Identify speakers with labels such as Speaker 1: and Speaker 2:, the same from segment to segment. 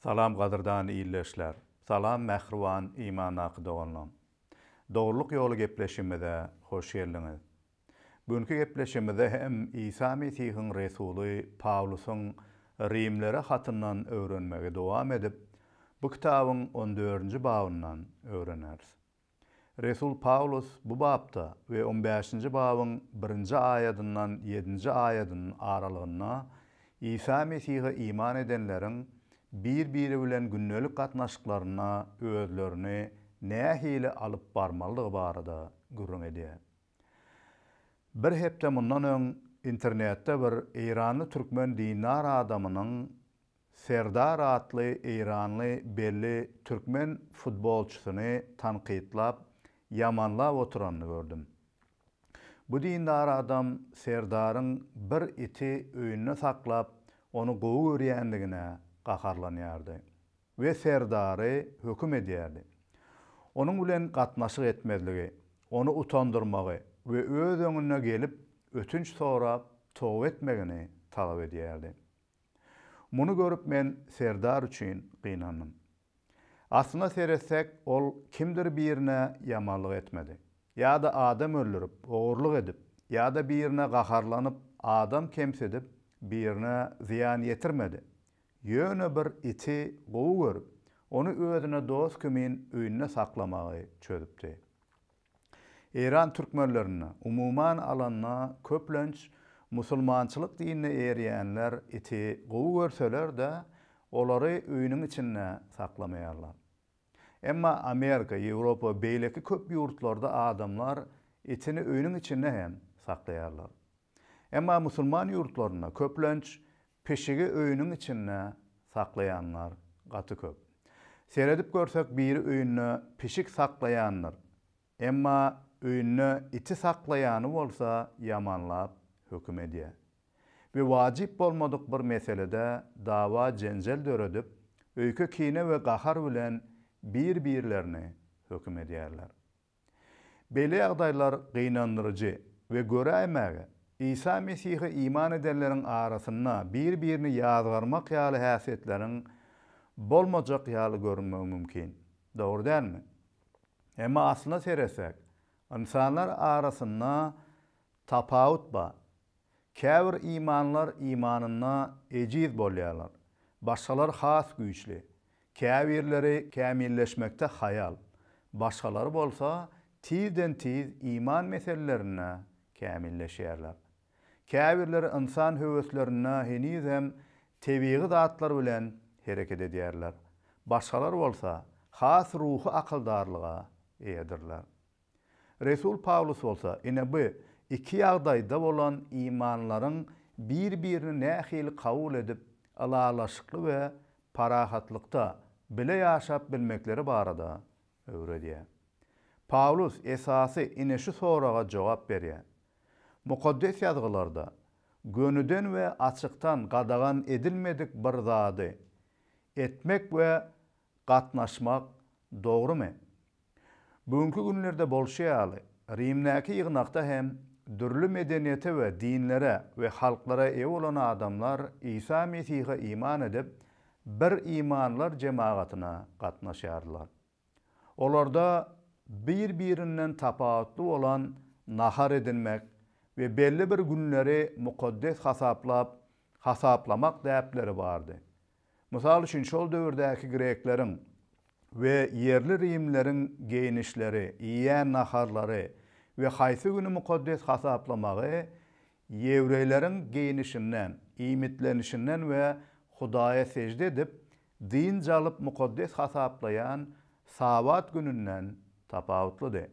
Speaker 1: Salam gadyrdan ildeşler! Salam mähriban imandaky doganlam! Dogrulyk ýoly gepleşigimize hoş geldiňiz! Bu günki gepleşigimizde hem Isa Mesihiň resuly Pawlusyň Rimlere hatyndan öwrenmegi dowam edip, bu kitabyň on dördünji babyndan öwreneris. Resul Pawlus bu bapda we on bäşinji babyň birinji aýadyndan ýedinji aýadynyň aralygynda Isa Mesihe iman edenleriň bir-biri bilen gündelik gatnaşyklarynda özlerini nähili alyp barmalydygy barada gürrüň edýär. Bir hepde mundan öň internetde bir eýranly türkmen dindar adamynyň Serdar atly eýranly belli türkmen futbolçysyny tankytlap, ýamanlap oturanyny gördüm. Bu dindar adam Serdaryň bir iti öýünde saklap, ony gowy görýändigine gaharlanýardy we Serdary höküm edýärdi. Onuň bilen gatnaşyk etmezligi, ony utandyrmagy we öz öňünde gelip ötünç sorap toba etmegini talap edýärdi. Muny görüp men Serdar üçin gynandym. Aslyna seretsek ol kimdir birine ýamanlyk etmedi. Ýa-da adam öldürip, ogurlyk edip, ýa-da birine gaharlanyp adam kemsidip birine zyýan ýetirmedi. Ýöne bir iti gowy görüp, ony özüne dost kimin öýünde saklamagy çözüpdi. Eýran türkmenlerinde, umuman alanda, köplenç musulmançylyk dinine eýerýänler iti gowy görseler-de, olary öýüniň içinde saklamaýarlar. Emma Amerika, Ýewropa we beýleki köp ýurtlarda adamlar itini öýüniň içinde hem saklaýarlar. Emma musulman ýurtlarynda köplenç pişigi öýüniň içinde saklaýanlar gaty köp. Seredip görsek biri öýünde pişik saklaýandyr. Emma öýünde iti saklaýany bolsa ýamanlap höküm edýär. We wajyp bolmadyk bir meselede dawa-jenjel döredip, öýke-kine we gahar bilen bir-birlerini höküm edýärler. Beýle ýagdaýlar gynandyryjy we göräýmäge, Isa Mesihe iman edenleriň arasynda bir-birini ýazgarmak ýaly häsiýetleriň bolmajak ýaly görünmegi mümkin. Dogry dälmi? Emma aslyna seretsek, ynsanlar arasynda tapawut bar. Käbir imanlar imanynda ejiz bolýarlar, başgalar has güýçli. Käbirleri kämilleşmekde haýal, başgalary bolsa tizden-tiz iman meselelerinde kämilleşýärler. Käbirleri ynsan höweslerinde henizem tebigy zatlar bilen hereket edýärler, başgalar bolsa has ruhy akyldarlyga eýedirler. Resul Pawlus bolsa, ine bu iki ýagdaýda bolan imanlaryň bir-birini nähili kabul edip, ylalaşykly we parahatlykda bile ýaşap bilmekleri barada öwredýär. Pawlus esasy ine şu soraga jogap berýär. Mukaddes Ýazgylarda gönüden we açykdan gadagan edilmedik bir zady etmek we gatnaşmak dogrumy? Bu günki günlerde bolşy ýaly, Rimdäki ýygnakda hem dürli medeniýete we dinlere we halklara eýe bolan adamlar Isa Mesihe iman edip, bir imanlar jemagatyna gatnaşýardylar. Olarda bir-birinden tapawutly bolan nahar edinmek we belli bir günleri mukaddes hasaplap hasaplamak däpleri bardy. Mysal üçin, şol döwürdäki grekleriň we ýerli rimlileriň geýnişleri, iýýän naharlary we haýsy güni mukaddes hasaplamagy ýewreýleriň geýnişinden, iýmitlenişinden we Hudaýa sežde edip, dynç alyp mukaddes hasaplaýan Sabat gününden tapawutlydy.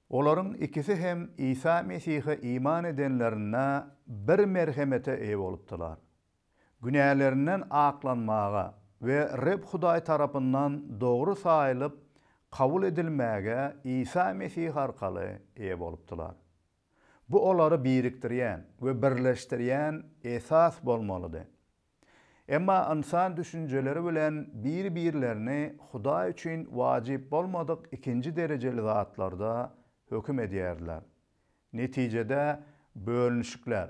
Speaker 1: Olaryň ikisi hem Isa Mesihe iman edenlerinde bir merhemete eýe bolupdylar. Günälerinden aklanmaga we Reb Hudaý tarapyndan dogry saýylyp kabul edilmäge Isa Mesih arkaly eýe bolupdylar. Bu olary birikdirýän we birleşdirýän esas bolmalydy. Emma ynsan düşünjeleri bilen bir-birlerini Hudaý üçin wajyp bolmadyk ikinji derejeli zatlarda höküm edýärdiler. Netijede bölünişikler,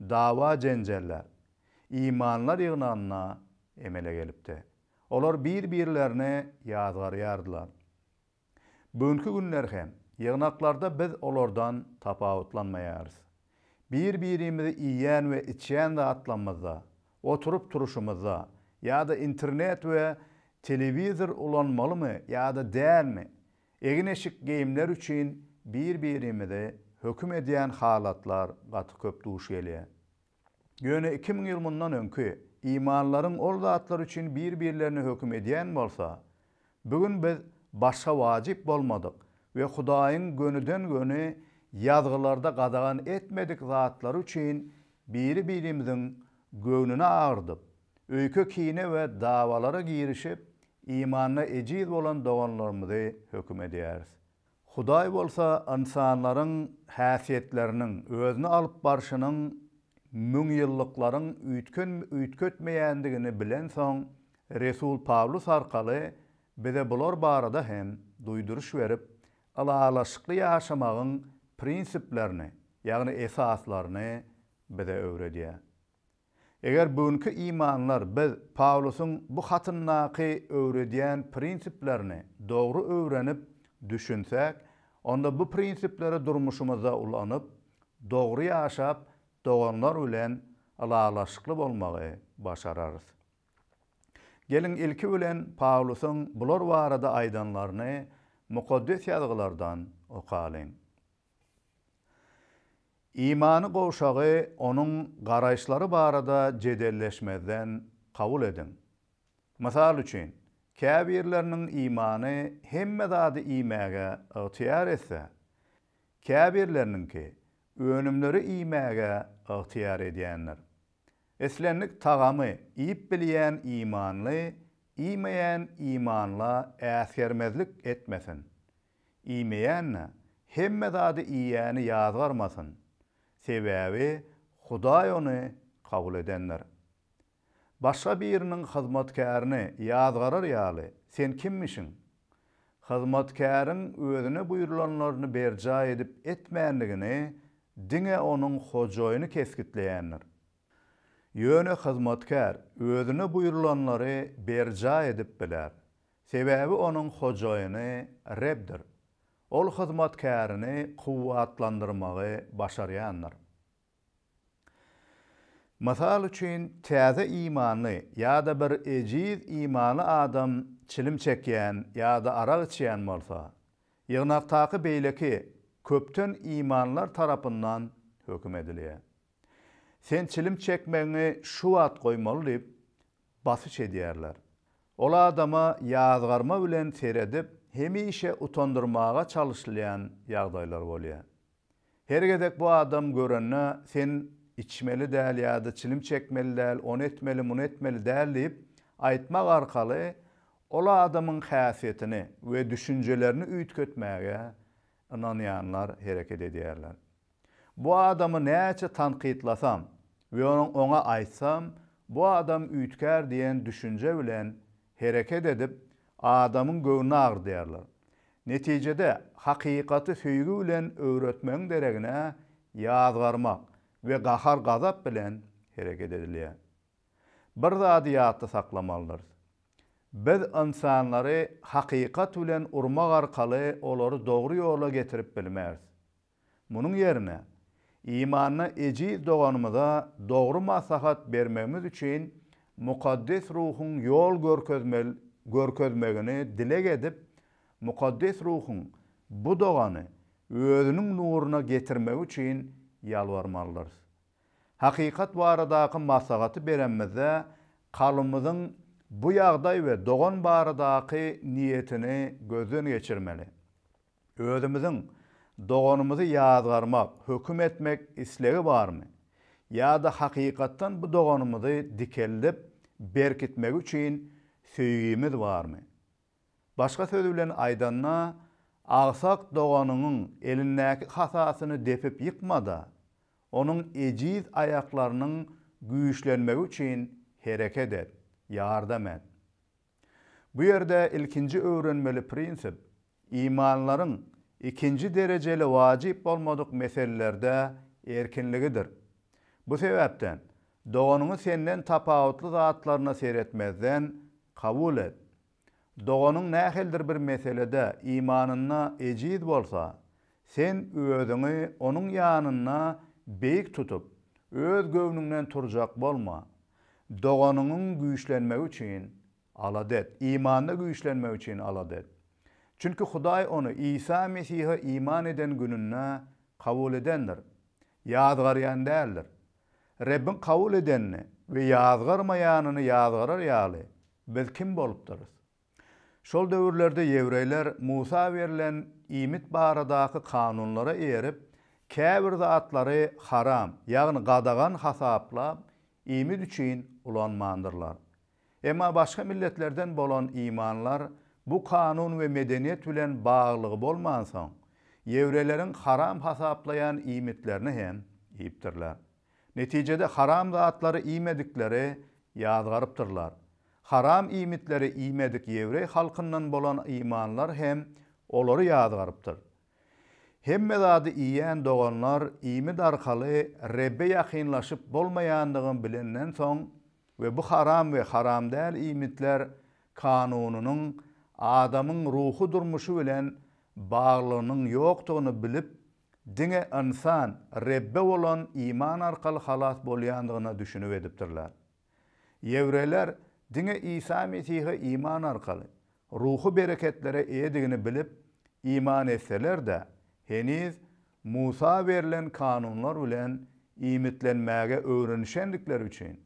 Speaker 1: dawa-jenjeller imanlar ýygnagynda emele gelipdi. Olar bir-birlerini ýazgarýardylar. Bu günki günler hem ýygnaklarda biz olardan tapawutlanmaýarys. Bir-birimizi iýýän we içýän zatlarymyzda, oturyp-turuşymyzda ýa-da internet we telewizor ulanmalymy ýa-da dälmi, egin-eşik geýimler üçin bir-birimizi höküm edýän halatlar gaty köp duş gelýär. Ýöne 2000 ýyl mundan öňki imanlylaryň ol zatlar üçin bir-birlerini höküm edýän bolsa, bu gün biz başga wajyp bolmadyk we Hudaýyň gönüden-göni Ýazgylarda gadagan etmedik zatlary üçin biri-birimiziň göwnüni agyrdyp, öýke-kine we dawalara girişip, imanda ejiz bolan doganlarymyzy höküm edýäris. Hudaý bolsa ynsanlaryň häsiýetleriniň, özüni alyp barşynyň müňýyllyklaryň üýtgen üýtgetmeýändigini bilensoň, resul Pawlus arkaly bize bular barada hem duýduryş berip, ylalaşykly ýaşamagyň prinsiplerini, ýagny esaslaryny bize öwredýär. Eger bu günki imanlar biz Pawlusyň bu hatyndaky öwredýän prinsiplerini dogry öwrenip, düşünsek, onda bu prinsipleri durmuşymyzda ulanyp, dogry ýaşap, doganlar bilen ylalaşykly bolmagy başararys. Geliň, ilki bilen Pawlusyň bular barada aýdanlaryny Mukaddes Ýazgylardan okalyň. Imany gowşagy onuň garaýyşlary barada jedelleşmezden kabul ediň. Mysal üçin, käbirleriniň imany hemme zady iýmäge ygtyýar etse, käbirleriniňki önümleri iýmäge ygtyýar edýändir. Islendik tagamy iýip bilýän imanly iýmeýän imanla äsgermezlik etmesin. Iýmeýän-de, hemme zady iýýäni ýazgarmasyn, sebäbi Hudaý ony kabul edendir. Başga biriniň hyzmatkärini ýazgarar ýaly, sen kimmişiň? Hyzmatkäriň özüne buýrulanlaryny berjaý edip etmänligini diňe onuň hojaýyny kesgitleýändir. Ýöne hyzmatkär özüne buýrulanlary berjaý edip biler. Sebäbi onuň hojaýyny Rebdir. Ol hyzmatkärini kuwwatlandyrmagy başarýandyr. Mysal üçin, täze imanly ýa-da bir ejiz imanly adam çilim çekýän ýa-da arak içýän bolsa, ýygnakdaky beýleki köpden imanlylar tarapyndan höküm edilýär. Sen çilim çekmegiňi şu wagt goýmaly diýip, basyş edýärler. Ol adama ýazgarma bilen seredip, hemişe utandyrmaga çalyşylýan ýagdaýlar bolýar. Her gezek bu adam görende sen içmeli däl ýa-da çilim çekmeli däl, ony etmeli, muny etmeli däl diýip aýtmak arkaly ol adamyň häsiýetini we düşünjelerini üýtgetmäge ynanýanlar hereket edýärler. Bu adamy näçe tankytlasam we oňa aýtsam, bu adam üýtgär diýen düşünje bilen hereket edip, adamyň göwnüni agrdýarlar. Netijede, hakykaty söýgi bilen öwretmegiň deregine ýazgarmak we gahar-gazap bilen hereket edilýär. Bir zady ýatda saklamalydyrys. Biz ynsanlary hakykat bilen urmak arkaly olary dogry ýola getirip bilmeris. Munuň ýerine, imanda ejiz doganymyza dogry maslahat bermegimiz üçin Mukaddes Ruhuň ýol görkezmegini dileg edip, Mukaddes Ruhuň bu dogany Özüniň nuruna getirmegi üçin ýalbarmalydyrys. Hakykat baradaky maslahaty berenimizde, kalbymyzyň bu ýagdaý we dogan baradaky niýetini gözden geçirmeli. Özümiziň doganymyzy ýazgarmak, höküm etmek islegi barmy? Ýa-da hakykatdan bu doganymyzy dikeldip, berkitmegi üçin söýgimiz barmy? Başga söz bilen aýdanda, agsak doganyňyň elindäki hasasyny depip ýykma-da, onuň ejiz aýaklarynyň güýçlenmegi üçin hereket et, ýardam et. Bu ýerde ilkinji öwrenmeli prinsip, imanlaryň ikinji derejeli wajyp bolmadyk meselelerde erkinligidir. Bu sebäpden, doganyňy senden tapawutly zatlaryna seretmezden, kabul et. Doganyň nähilidir bir meselede imanynda ejiz bolsa, sen özüňi onuň ýanynda beýik tutup, öz göwnüňden turjak bolma. Doganyňyň güýçlenmegi üçin alada et, imanda güýçlenmegi üçin alada et. Çünki Hudaý ony Isa Mesihe iman eden gününde kabul edendir, ýazgarýan däldir. Rebbiň kabul edenini we ýazgarmaýanyny ýazgarar ýaly, biz kim bolupdyrys? Şol döwürlerde ýewreýler Musa berlen iýmit baradaky kanunlara eýerip, käbir zatlary haram, ýagny gadagan hasaplap, iýmit üçin ulanmandyrlar. Emma başga milletlerden bolan imanlar bu kanun we medeniýet bilen baglygy bolmansoň, ýewreýleriň haram hasaplaýan iýmitlerini hem iýipdirler. Netijede haram zatlary iýmedikleri ýazgarypdyrlar. Haram iýmitleri iýmedik ýewreý halkyndan bolan imanlar hem olary ýazgarypdyr. Hemme zady iýýän doganlar iýmit arkaly Rebbe ýakynlaşyp bolmaýandygyny bilenden soň we bu haram we haram däl iýmitler kanunynyň adamyň ruhy durmuşy bilen baglygynyň ýokdugyny bilip, diňe ynsan Rebbe bolan iman arkaly halas bolýandygyna düşünip edipdirler. Ýewreýler diňe Isa Mesihe iman arkaly ruhy bereketlere eýedigini bilip, iman etseler-de, heniz Musa berlen kanunlar bilen iýmitlenmäge öwrenişendikleri üçin,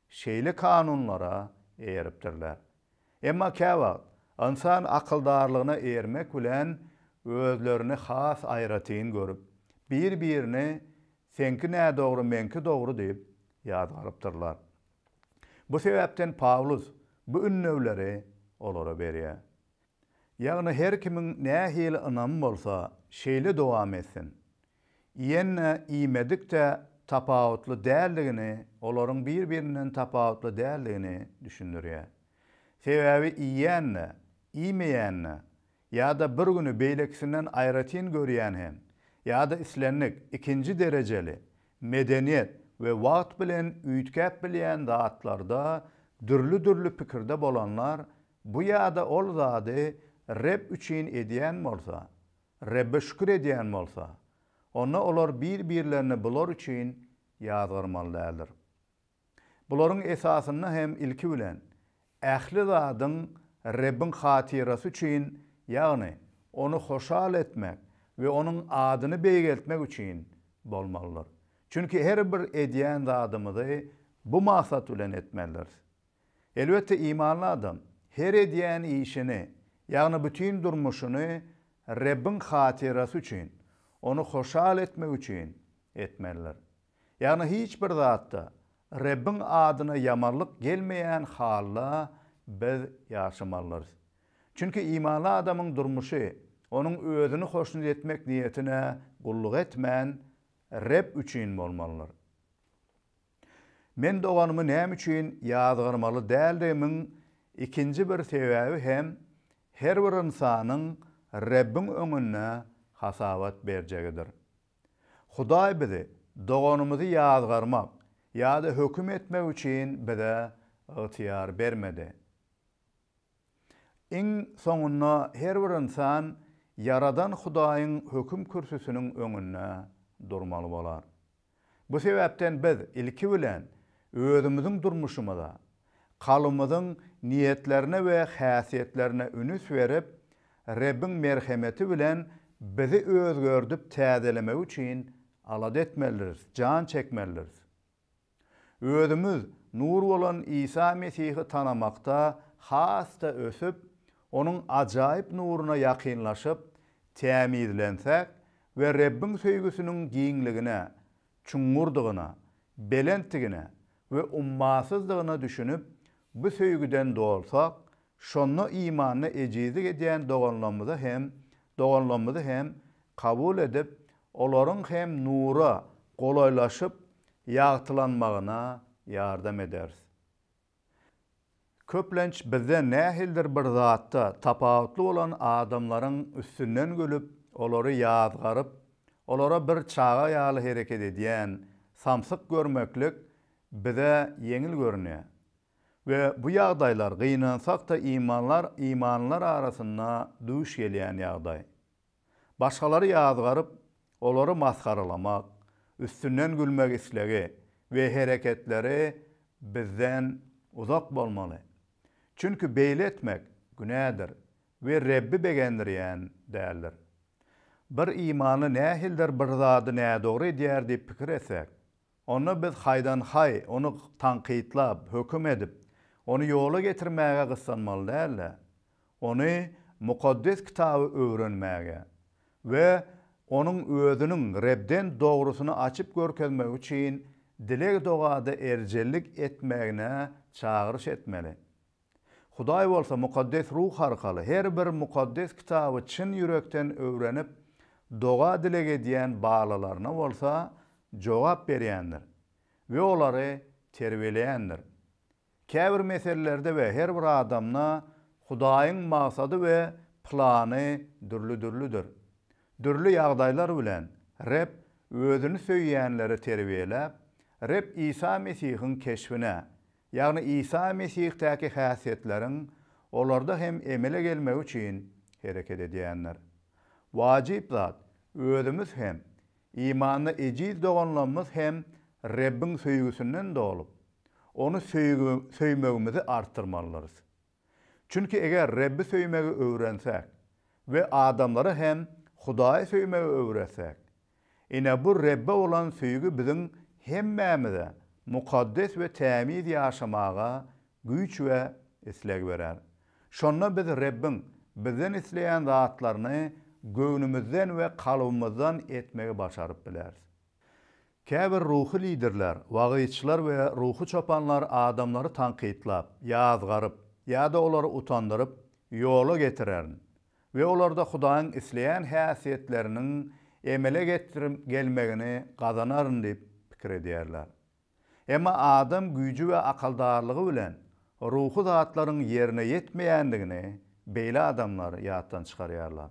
Speaker 1: şeýle kanunlara eýeripdirler. Emma käwagt ynsan akyldarlygyna eýermek bilen özlerini has aýratyn görüp, bir-birini seňki nädogry, meňki dogry diýip ýazgarypdyrlar. Bu sebäpden Pawlus bu ündewleri olara berýär. Ýagny her kimiň nähili ynamy bolsa, şeýle dowam etsin. Iýen-de, iýmedik-de tapawutly däldigini, olaryň bir-birinden tapawutly däldigini düşündirýär. Sebäbi iýýän-de, iýmeýän-de, ýa-da bir güni beýlekisinden aýratyn görýän hem, ýa-da islendik ikinji derejeli medeniýet we wagt bilen üýtgäp bilýän zatlarda dürli-dürli pikirde bolanlar bu ýa-da ol zady Reb üçin edýän bolsa, Rebbe şükür edýän bolsa, onda olar bir-birlerini bular üçin ýazgarmaly däldir. Bularyň esasynda hem ilki bilen, ähli zadyň Rebbiň hatyrasy üçin, ýagny Ony hoşal etmek we Onuň adyny beýgeltmek üçin bolmalydyr. Çünki her bir edýän zadymyzy bu maksat bilen etmelidiris. Elbetde, imanly adam her edýän işini, ýagny bütin durmuşyny Rebbiň hatyrasy üçin, Ony hoşal etmek üçin etmelidir. Ýagny hiç bir zatda Rebbiň adyna ýamanlyk gelmeýän halda biz ýaşamalydyrys. Çünki imanly adamyň durmuşy onuň özüni hoşnut etmek niýetine gulluk etmän, Reb üçin bolmalydyr. Men doganymy näme üçin ýazgarmaly däldigimiň ikinji bir sebäbi hem her bir ynsanyň Rebbiň öňünde hasabat berjegidir. Hudaý bizi doganymyzy ýazgarmak ýa-da höküm etmek üçin bize ygtyýar bermedi. Iň soňunda her bir ynsan Ýaradan Hudaýyň höküm kürsüsiniň öňünde durmaly bolar. Bu sebäpden biz, ilki bilen, özümiziň durmuşymyza, kalbymyzyň niýetlerine we häsiýetlerine ünüs berip, Rebbiň merhemeti bilen bizi özgerdip täzelemegi üçin alada etmelidiris, jan çekmelidiris. Özümiz nur bolan Isa Mesihi tanamakda has-da ösüp, Onuň ajaýyp nuruna ýakynlaşyp, tämizlensek we Rebbiň söýgüsiniň giňligine, çuňňurdygyna, belentdigine we ummasyzdygyna düşünip, bu söýgüden dolsak, şonda imanda ejizlik edýän doganlarymyza hem doganlarymyzy hem kabul edip, olaryň hem nura golaýlaşyp, ýagtylanmagyna ýardam ederis. Köplenç bizden nähilidir bir zatda tapawutly bolan adamlaryň üstünden gülüp, olary ýazgaryp, olara bir çaga ýaly hereket edýän samsyk görmeklik bize ýeňil görünýär. We bu ýagdaýlar gynansak-da imanlar imanlylar arasynda duş gelýän ýagdaý. Başgalary ýazgaryp, olary masgaralamak, üstünden gülmek islegi we hereketleri bizden uzak bolmaly. Çünki beýle etmek günädir we Rebbi begendirýän däldir. Bir imanly nähilidir bir zady nädogry edýär diýip pikir etsek, onda biz haýdan-haý ony tankytlap, höküm edip, ony ýola getirmäge gyssanmaly däl-de, ony Mukaddes Kitaby öwrenmäge we onuň özüniň Rebden dogrusyny açyp görkezmegi üçin dileg-dogada erjellik etmegine çagyryş etmeli. Hudaý bolsa Mukaddes Ruh arkaly her bir Mukaddes Kitaby çyn ýürekden öwrenip, doga-dileg edýän balalaryna bolsa jogap berýändir we olary terbiýeleýändir. Käbir meselelerde we her bir adamda Hudaýyň maksady we plany dürli-dürlüdir. Dürli ýagdaýlar bilen Reb Özüni söýýänleri terbiýeläp, Reb Isa Mesihiň keşbine, ýagny Isa Mesihdäki häsiýetleriň olarda hem emele gelmegi üçin hereket edýändir. Wajyp zat, özümiz hem, imanda ejiz doganlarymyz hem Rebbiň söýgüsinden dolup, Ony söýmegimizi artdyrmalydyrys. Çünki eger Rebbi söýmegi öwrensek we adamlara hem Hudaýy söýmegi öwretsek, ine bu Rebbe bolan söýgi biziň hemmämize mukaddes we tämiz ýaşamaga güýç we isleg berer. Şonda biz Rebbiň bizden isleýän zatlaryny göwnümizden we kalbymyzdan etmegi başaryp bileris. Käbir ruhy liderler, wagyzçylar we ruhy çopanlar adamlary tankytlap, ýazgaryp ýa-da olary utandyryp, ýola getirerin we olarda Hudaýyň isleýän häsiýetleriniň emele gelmegini gazanaryn diýip pikir edýärler. Emma adam güýji we akyldarlygy bilen ruhy zatlaryň ýerine ýetmeýändigini beýle adamlar ýatdan çykarýarlar.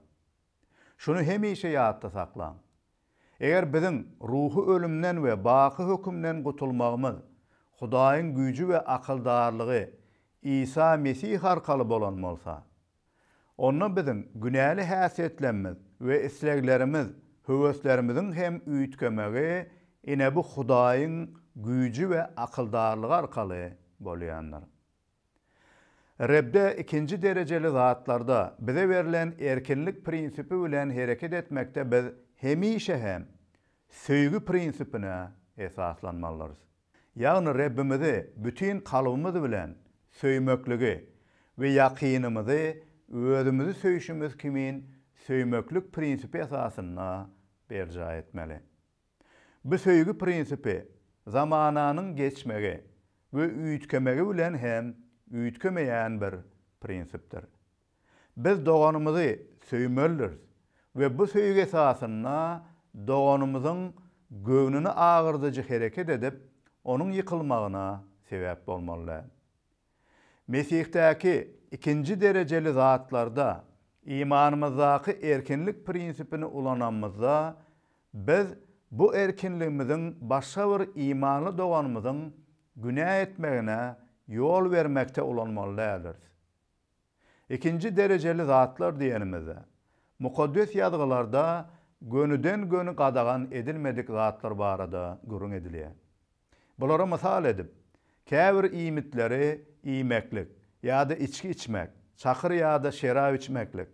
Speaker 1: Şuny hemişe ýatda saklaň! Eger biziň ruhy ölümden we baky hökümden gutulmagymyz Hudaýyň güýji we akyldarlygy Isa Mesih arkaly bolan bolsa, onda biziň günäli häsiýetlerimiz we isleglerimiz, höweslerimiziň hem üýtgemegi ine bu Hudaýyň güýji we akyldarlygy arkaly bolýandyr. Rebde ikinji derejeli zatlarda bize berlen erkinlik prinsipi bilen hereket etmekde biz hemişe hem söýgi prinsipine esaslanmalydyrys. Ýagny Rebbimizi bütin kalbymyz bilen söýmekligi we ýakynymyzy özümizi söýşümiz kimin söýmeklik prinsipi esasynda berjaý etmeli. Bu söýgi prinsipi zamananyň geçmegi we üýtgemegi bilen hem üýtgemeýän bir prinsipdir. Biz doganymyzy söýmelidiris we bu söýgi esasynda doganymyzyň göwnüni agyrdyjy hereket edip, onuň ýykylmagyna sebäp bolmaly däl. Mesihdäki ikinji derejeli zatlarda imanymyzdaky erkinlik prinsipini ulanamyzda, biz bu erkinligimiziň başga bir imanly doganymyzyň günä etmegine ýol bermekde ulanmaly däldiris. Ikinji derejeli zatlar diýenimizde, Mukaddes Ýazgylarda gönüden-göni gadagan edilmedik zatlar barada gürrüň edilýär. Bulara mysal edip, käbir iýmitleri iýmeklik ýa-da içgi içmek, çakyr ýa-da şerap içmeklik,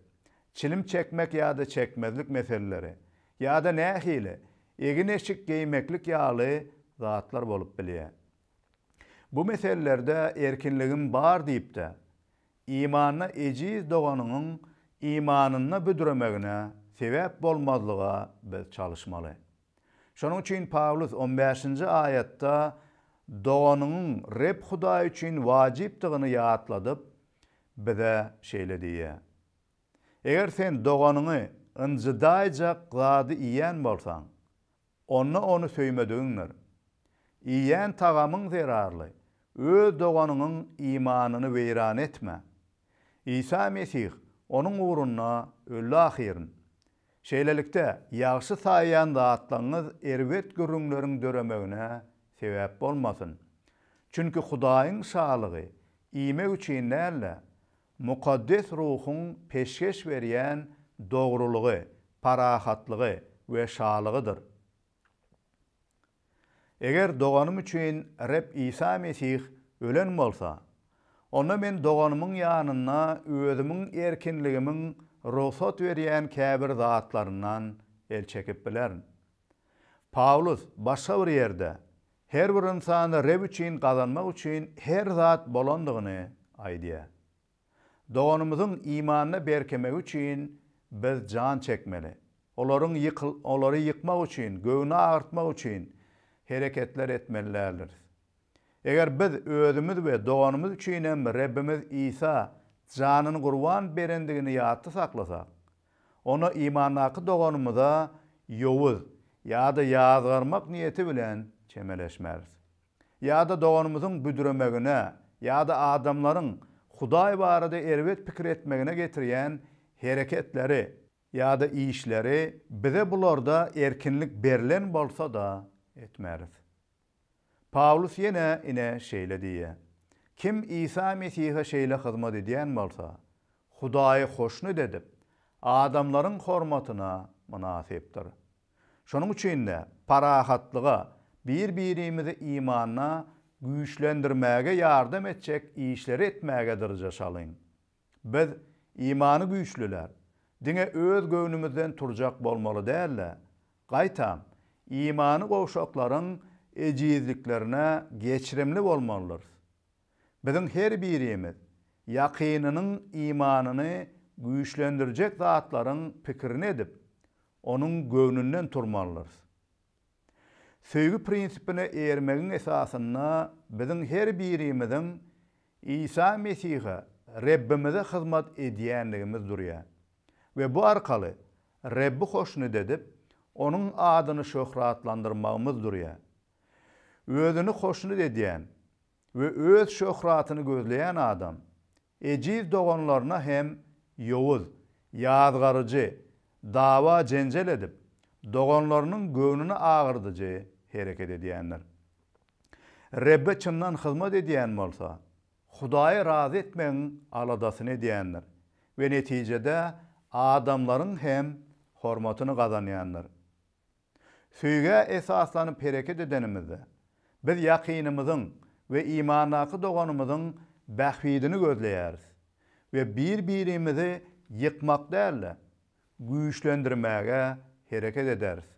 Speaker 1: çilim çekmek ýa-da çekmezlik meseleleri ýa-da nähili egin-eşik geýmeklik ýaly zatlar bolup bilýär. Bu meselelerde erkinligim bar diýip-de, imanda ejiz doganyňyň imanynda büdremegine sebäp bolmazlyga biz çalyşmaly. Şonuň üçin Pawlus on bäşinji aýatda doganyňyň Reb Hudaý üçin wajypdygyny ýatladyp, bize şeýle diýýär, Eger sen doganyňy ynjydaýjak zady iýen bolsaň, onda ony söýmedigiňdir. Iýen tagamyň zerarly öz doganyňyň imanyny weýran etme. Isa Mesih onuň ugrunda öldi ahyryn. Şeýlelikde, ýagşy saýýan zatlaryňyz erbet gürrüňleriň döremegine sebäp bolmasyn. Çünki Hudaýyň Şalygy. iýmek üçin däl-de, Mukaddes Ruhuň peşgeş berýän dogrulygy, parahatlygy we şalygydyr. Eger doganym üçin Reb Isa Mesih ölen bolsa, onda men doganymyň ýanynda özümiň erkinligimiň rugsat berýän käbir zatlaryndan el çekip bilerin. Pawlus başga bir ýerde her bir ynsany Reb üçin gazanmak üçin her zat bolandygyny aýdýar. Doganymyzyň imanda berkemegi üçin biz jan çekmeli. Olaryň ýykyl olary ýykmak üçin, göwni agyrtmak üçin hereketler etmeli däldiris. Eger biz özümiz we doganymyz üçinem Rebbimiz Isa janyny gurban berendigini ýatda saklasak, onda imandaky doganymyza ýowuz ýa-da ýazgarmak niýeti bilen çemeleşmeris. Ýa-da doganymyzyň büdremegine ýa-da adamlaryň Hudaý barada erbet pikir etmegine getirýän hereketleri ýa-da işleri bize bularda erkinlik berlen bolsa-da etmeris. Pawlus ýene ine şeýle diýýär, Kim Isa Mesihe şeýle hyzmat edýän bolsa, Hudaýy hoşnut edip, adamlaryň hormatyna mynasypdyr. Şonuň üçin-de, parahatlyga, bir-birimizi imanda güýçlendirmäge ýardam etjek işleri etmäge dyrjaşalyň. Biz, imany güýçlüler, diňe öz göwnümizden turjak bolmaly däl-de, gaýtam, imany gowşaklaryň ejizliklerine geçirimli bolmalydyrys. Biziň her birimiz ýakynynyň imanyny güýçlendirjek zatlaryň pikirini edip, onuň göwnünden turmalydyrys. Söýgi prinsipine eýermegiň esasynda biziň her birimiziň Isa Mesihe, Rebbimize hyzmat edýändigimiz durýar we bu arkaly Rebbi hoşnut edip, Onuň adyny şöhratlandyrmagymyz durýar. Özüni hoşnut edýän we öz şöhratyny gözleýän adam, ejiz doganlaryna hem ýowuz, ýazgaryjy, dawa-jenjel edip, doganlarynyň göwnüni agyrdyjy hereket edýändir. Rebbe çyndan hyzmat edýän bolsa, Hudaýy razy etmegiň aladasyny edýändir we netijede adamlaryň hem hormatyny gazanýandyr. Söýgä esaslanyp hereket edenimizde, biz ýakynymyzyň we imandaky doganymyzyň bähbidini gözleýäris we bir-birimizi ýykmak däl-de, güýçlendirmäge hereket ederis.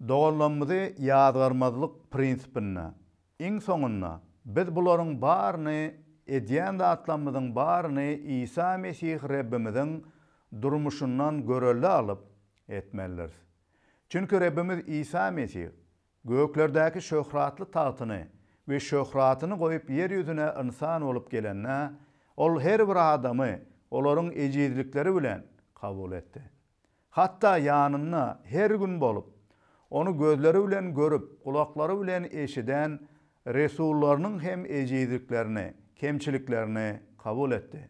Speaker 1: Doganlarymyzy ýazgarmazlyk prinsipinde, iň soňunda, biz bularyň baryny, edýän zatlarymyzyň baryny Isa Mesih Rebbimiziň durmuşyndan görelde alyp, etmelidiris. Çünki Rebbimiz Isa Mesih göklerdäki şöhratly tagtyny we şöhratyny goýup ýer ýüzüne ynsan bolup gelende, Ol her bir adamy olaryň ejizlikleri bilen kabul etdi. Hatda ýanynda her gün bolup, Ony gözleri bilen görüp, gulaklary bilen eşiden resullarynyň hem ejizliklerini, kemçiliklerini kabul etdi.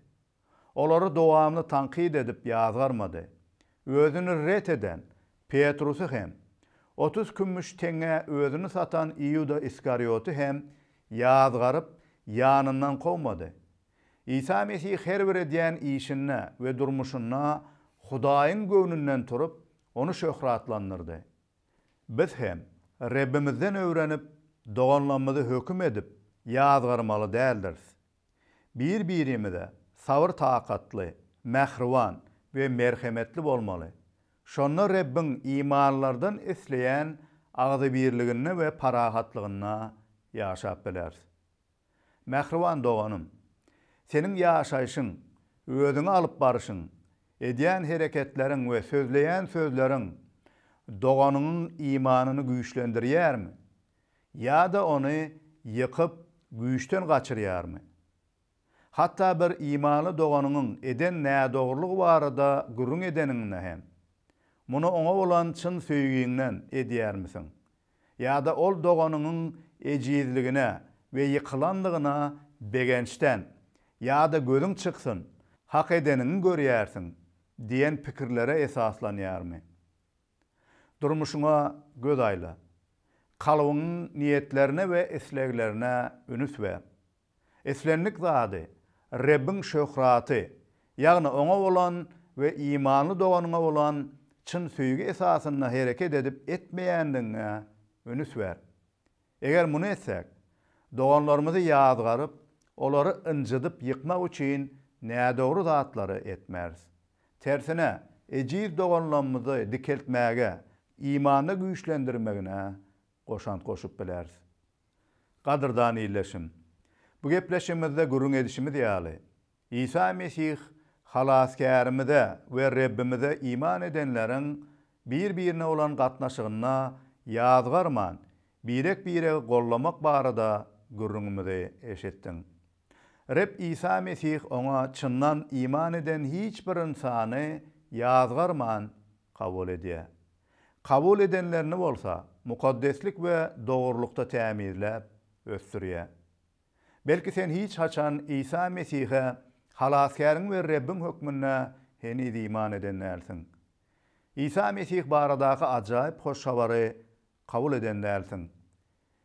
Speaker 1: Olary dowamly tankyt edip ýazgarmady. Özüni ret eden Petrusy hem, 30 kümüş teňňä özüni satan Iuda Iskarioty hem ýazgaryp, ýanyndan kowmady. Isa Mesih her bir edýän işinde we durmuşynda Hudaýyň göwnünden turup, Ony şöhratlandyrdy. Biz hem Rebbimizden öwrenip, doganlarymyzy höküm edip, ýazgarmaly däldiris. Bir-birimize sabyr-takatly, mähriban we merhemetli bolmaly. Şonda Rebbiň imanlylardan isleýän agzybirliginde we parahatlygynda ýaşap bileris. Mähriban doganym, seniň ýaşaýşyň, özüňi alyp baryşyň, edýän hereketleriň we sözleýän sözleriň doganyňyň imanyny güýçlendirýärmi Ýa-da ony ýykyp, güýçden gaçyrýarmy? Hatda bir imanly doganyňyň eden nädogrulygy barada gürrüň edeniňde hem, muny oňa bolan çyn söýgiňden edýärmisiň? Ýa-da ol doganyňyň ejizligine we ýykylandygyna begençden, ýa-da gözüň çyksyn, hak edeniňi görýärsiň diýen pikirlere esaslanýarmy? Durmuşyňa göz aýla. Kalbyňyň niýetlerine we isleglerine ünüs ber. Islendik zady Rebbiň şöhraty, ýagny Oňa bolan we imanly doganyňa bolan çyn söýgi esasynda hereket edip etmeýändigiňe ünüs ber. Eger muny etsek, doganlarymyzy ýazgaryp, olary ynjydyp ýykmak üçin nädogry zatlary etmeris. Tersine, ejiz doganlarymyzy dikeltmäge, imanda güýçlendirmegine goşant goşup bileris. Gadyrdan ildeşim! Bu gepleşigimizde gürrüň edişimiz ýaly, Isa Mesih Halasgärimize we Rebbimize iman edenleriň bir-birine bolan gatnaşygynda ýazgarman, birek-biregi gollamak barada gürrüňimizi eşitdiň. Reb Isa Mesih Oňa çyndan iman eden hiç bir ynsany ýazgarman kabul edýär. Kabul edenlerini bolsa mukaddeslik we dogrulykda tämizläp, ösdürýär. Belki sen hiç haçan Isa Mesihe Halasgäriň we Rebbiň hökmünde heniz iman eden dälsiň. Isa Mesih baradaky ajaýyp hoş habary kabul eden dälsiň.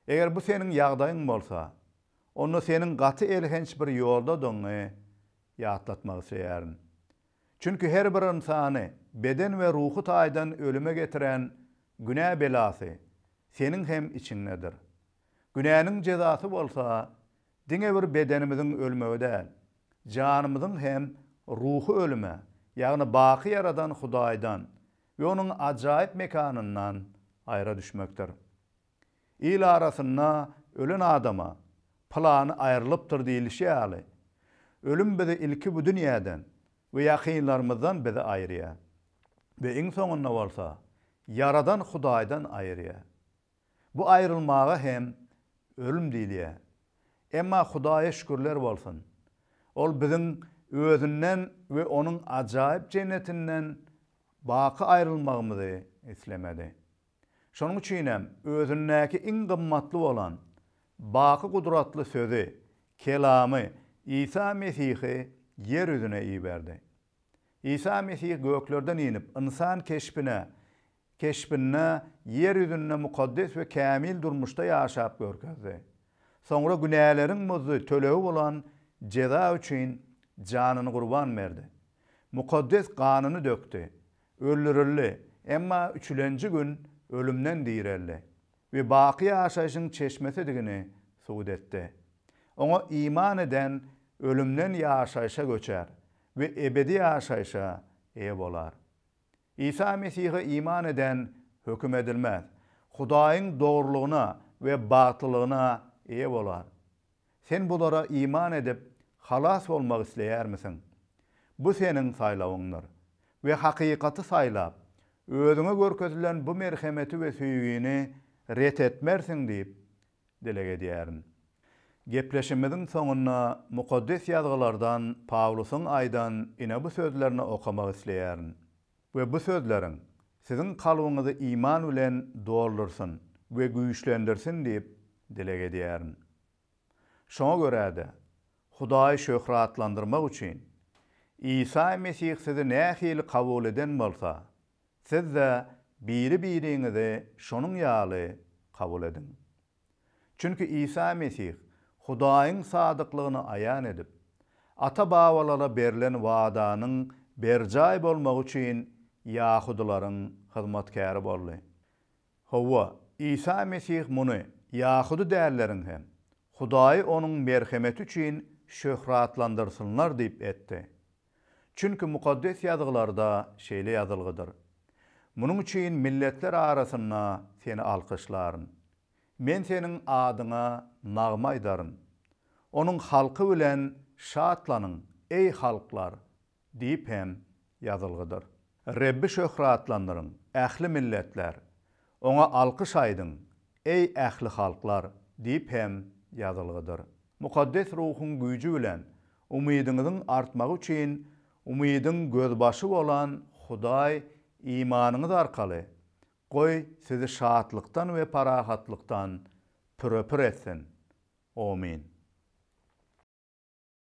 Speaker 1: Eger bu seniň ýagdaýyň bolsa, onda seniň gaty elhenç bir ýoldadygyňy ýatlatmak isleýärin. Çünki her bir ynsany beden we ruhy taýdan ölüme getiren günä belasy seniň hem içiňdedir. Günäniň jezasy bolsa diňe bir bedenimiziň ölmegi däl, janymyzyň hem ruhy ölüme, ýagny baky Ýaradan Hudaýdan we Onuň ajaýyp mekanyndan aýra düşmekdir. Il arasynda ölen adama Pylany aýrylypdyr diýlişi ýaly, ölüm bizi ilki bu dünýäden we ýakynlarymyzdan bizi aýyrýar we iň soňunda bolsa Ýaradan Hudaýdan aýyrýar. Bu aýrylmaga hem ölüm diýilýär. Emma Hudaýa şükürler bolsun! Ol biziň Özünden we Onuň ajaýyp jennetinden baky aýrylmagymyzy islemedi. Şonuň üçin hem Özündäki iň gymmatly bolan, baky gudratly Sözi, Kelamy, Isa Mesihi ýer ýüzüne iberdi. Isa Mesih göklerden inip, ynsan keşbine keşbinde ýer ýüzünde mukaddes we kämil durmuşda ýaşap görkezdi. Soňra günäleriň muzdy tölegi bolan jeza üçin janyny gurban berdi. Mukaddes ganyny dökdi, öldürildi, emma üçülenji gün ölümden direldi we baky ýaşaýşyň çeşmesidigini subut etdi. Oňa iman eden ölümden ýaşaýşa göçer we ebedi ýaşaýşa eýe bolar. Isa Mesihe iman eden höküm edilmez, Hudaýyň dogrulygyna we bagtlylygyna eýe bolar. Sen bulara iman edip, halas bolmak isleýärmisiň? Bu seniň saýlawyňdyr. We hakykaty saýlap, özüňe görkezilen bu merhemeti we söýgini ret etmersiň diýip dileg edýärin. Gepleşimiziň soňunda Mukaddes Ýazgylardan Pawlusyň aýdan ine bu sözlerini okamak isleýärin, We bu sözleriň siziň kalbyňyzy iman bilen doldursyn we güýçlendirsin diýip dileg edýärin. Şoňa görä-de, Hudaýy şöhratlandyrmak üçin, Isa Mesih sizi nähili kabul eden bolsa, Siz-de biri-biriňizi şonuň ýaly kabul ediň. Çünki Isa Mesih Hudaýyň sadyklygyny aýan edip, ata-babalara berlen wadanyň berjaý bolmagy üçin ýahudylaryň hyzmatkäri boldy. Hawa, Isa Mesih muny ýahudy dälleriň hem, Hudaýy onuň merhemeti üçin şöhratlandyrsynlar diýip etdi. Çünki Mukaddes Ýazgylarda şeýle ýazylgydyr, Munuň üçin milletler arasynda Seni alkyşlaryn. Men Seniň adyňa nagma aýdaryn. Onuň halky bilen şatlanyň, eý halklar! diýip hem ýazylgydyr. Rebbi şöhratlandyryň, ähli milletler! Oňa alkyş aýdyň, eý ähli halklar! diýip hem ýazylgydyr. Mukaddes Ruhuň güýji bilen umydyňyzyň artmagy üçin umydyň gözbaşy bolan Hudaý imanyňyz arkaly, goý, sizi şatlykdan we parahatlykdan püre-pür etsin. Omyn.